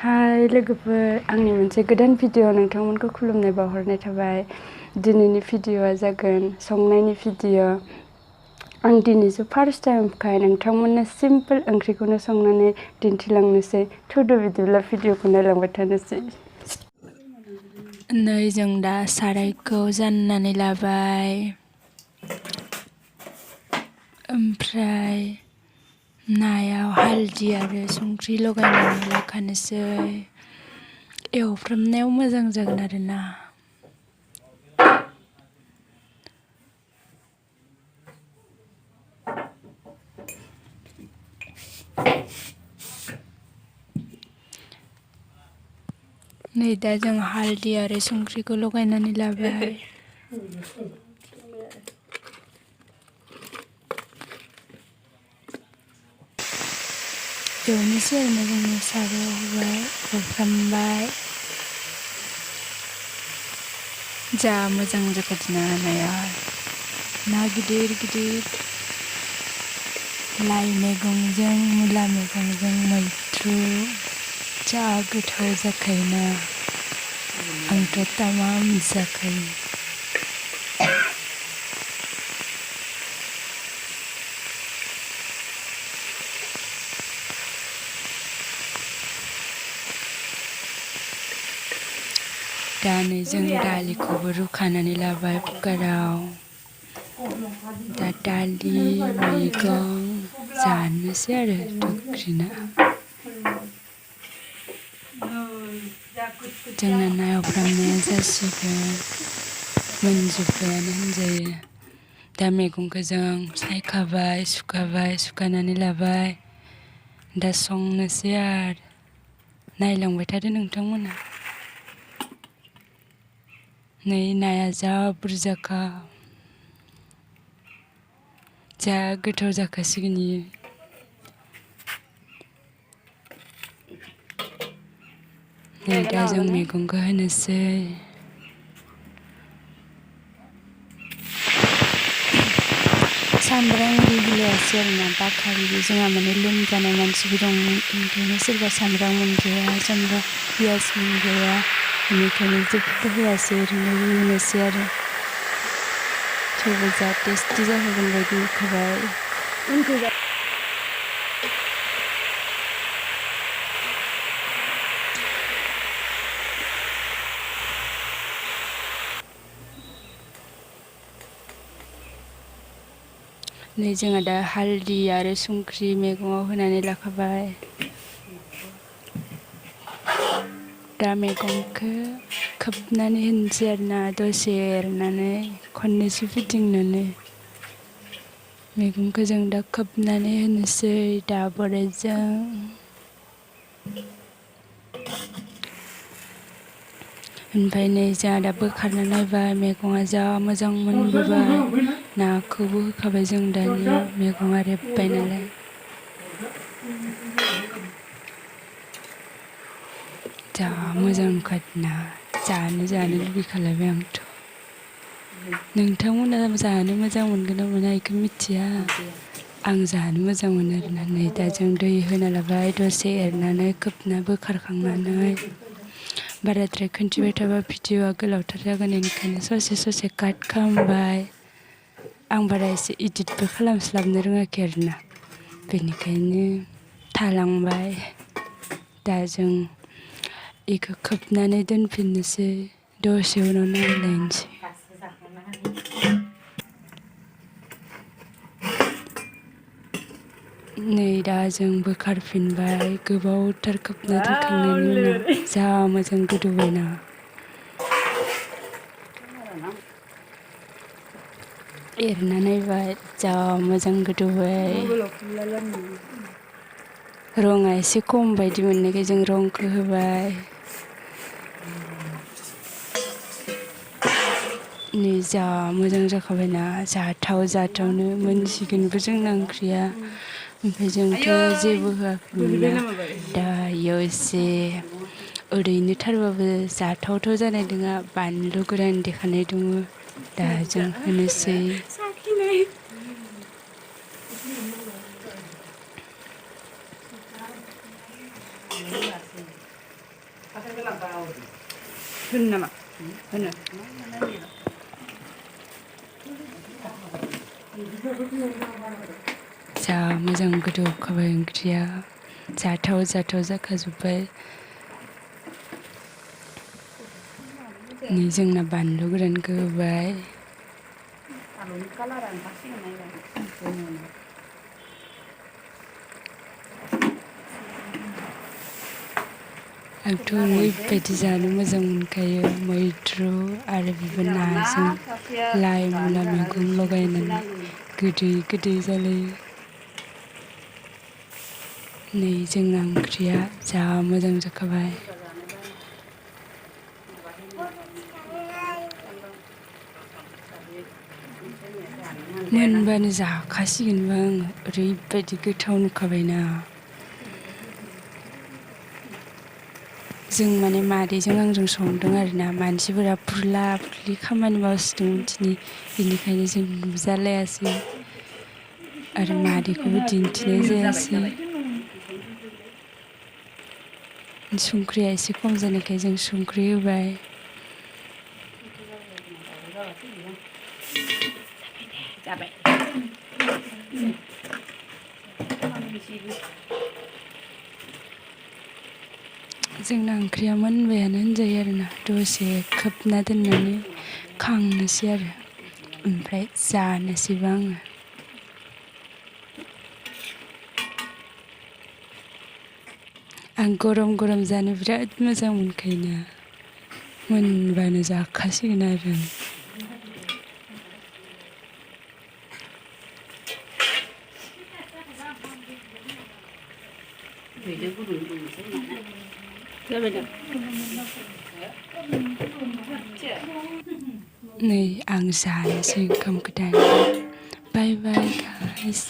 हाय लोगोफोर, आंनि मोनसे गोदान भिडिअ नोंथांमोनखौ खुलुमनाय बावहरनाय थाबाय। दिनैनि भिडिअआ जागोन संनायनि भिडिअ। आं दिनैसो फार्स्ट टाइमखाय नोंथांमोननो सिम्पोल ओंख्रिखौनो संनानै दिन्थिलांनोसै। थुदो बिदिब्ला भिडिअखौ नायलांबाय थानोसै। नै जों दा सारायखौ जाननानै लाबाय, ओमफ्राय नायाव हालदि आरो संख्रि लगायनानै लाखानोसै। एवफ्रामनायाव मोजां जागोन आरोना। नै दा जों हालदि आरो संख्रिखौ लगायनानै लाबाय। एवनोसै आरोना जोङो सारायाव होबाय, एवफ्रामबाय। जा मोजां जाखादोंना नाया, ना गिदिर गिदिर। लाइ मैगंजों मुला मैगंजों मैद्रु जा गोथाव जाखायोना। आंथ' तामाम जाखायो। दा नै जों दालिखौबो रुखानानै लाबाय कुकाराव। दा दालि मैगं जानोसै आरो थुख्रिना। जोंना ना एवफ्रामनाया जासिगोन, मोनजोब्बायानो होनजायो। दा मैगंखौ जों सायखाबाय, सुखानानै लाबाय। दा संनोसै आरो नायलांबाय थादो नोंथांमोना। नै नाया जा बुरजाखा, जा गोथाव जाखासिगोन इयो। नै दा जों मैगंखौ होनोसै। सामब्राम आरि होलायासै आरोना, बाखायो जोंहा माने लोमजानाय मानसिबो दं, ओंखायनो सोरबा सामब्राम मोनजाया, पियास मोनजाया, बेनिखायनो जेबो होआसै, ओरैनो रुनोसै आरो। थेवबो जा टेस्टि जाहोगोन बायदि होखाबाय। नै जोंहा दा हालदि आरो संख्रि मैगङाव होनानै लाखाबाय। दा मैगंखौ खोबनानै होनोसै आरोना, दसे एरनानै खननैसो फिदिंनानै। मैगंखौ जों दा खोबनानै होनोसै दाबोरजों। ओमफ्राय नै जोंहा दा बोखारना नायबाय, मैगङा जा मोजां मोनबोबाय। नाखौबो होखाबाय जों दानिया, मैगङा रेबबाय नालाय। जा मोजां नुखादोंना, जानो लुगैखालायबाय आंथ'। नोंथांमोना जानो मोजां मोनगोन ना मोना बेखौ मिथिया। आं जानो मोजां मोनो आरोना। नै दा जों दै होना लाबाय, दसे एरनानै खोबना बोखारखांनानै। बाराद्राय खिन्थिबाय थाबा भिडिअआ गोलावथार जागोन, बेनिखायनो ससे काट खालामबाय। आं बारा एसे इदिटबो खालामस्लाबनो रोङाखै आरोना, बेनिखायनो थालांबाय। दा जों बेखौ खोबनानै दोनफिननोसै, दसे उनाव नायलायनोसै। नै दा जों बोखारफिनबाय, गोबावथार खोबना दोनखांनायनि उनाव। जा मोजां गोदौबायना। एरना नायबाय, जा मोजां गोदौबाय। रङा एसे खम बायदि मोननायखाय जों रंखौ होबाय। नै जा मोजां जाखाबायना, जाथावनो मोनसिगोनबो जोंना ओंख्रिया। ओमफ्राय जोंथ' जेबो होआखैमोनना, दा इयाव एसे ओरैनोथारबाबो जाथावथाव जानाय नङा, बानलु गोरान देखानाय दङ। दा जों होनोसै। होनो नामा? होनो जा मोजां गोदौखाबाय ओंख्रिया जाथाव जाखाजोब्बाय। नै जोंना बानलु गोरानखौ होबाय। आंथ' ओरैबायदि जानो मोजां मोनखायो मैद्रु आरो बेबो नाजों लाइ मुला मैगं लगायनानै गोदै जालायो। नै जोंना ओंख्रिया जा मोजां जाखाबाय। मोनबानो जाखासिगोनबो आङो ओरैबायदि गोथाव नुखाबायना। जों माने मादैजों आंजों संदों आरोना मानसिफोरा फुरला फुरलि खामानि मावसिदोंमोन दिनै बेनिखायनो जों नुजालायासै आरो मादैखौबो दिन्थिनाय जायासै। संख्रिया एसे खम जानायखाय जों संख्रि होबाय। जोंना ओंख्रिया मोनबायानो होनजायो आरोना दसे खोबना दोननानै खांनोसै आरो ओमफ्राय जानोसैबो आङो। आं गरम जानो बिराद मोजां मोनखायोना मोनबानो जाखासिगोन आरो। नै आं जानोसै ओंखामखौ दायो। बाय गाइस।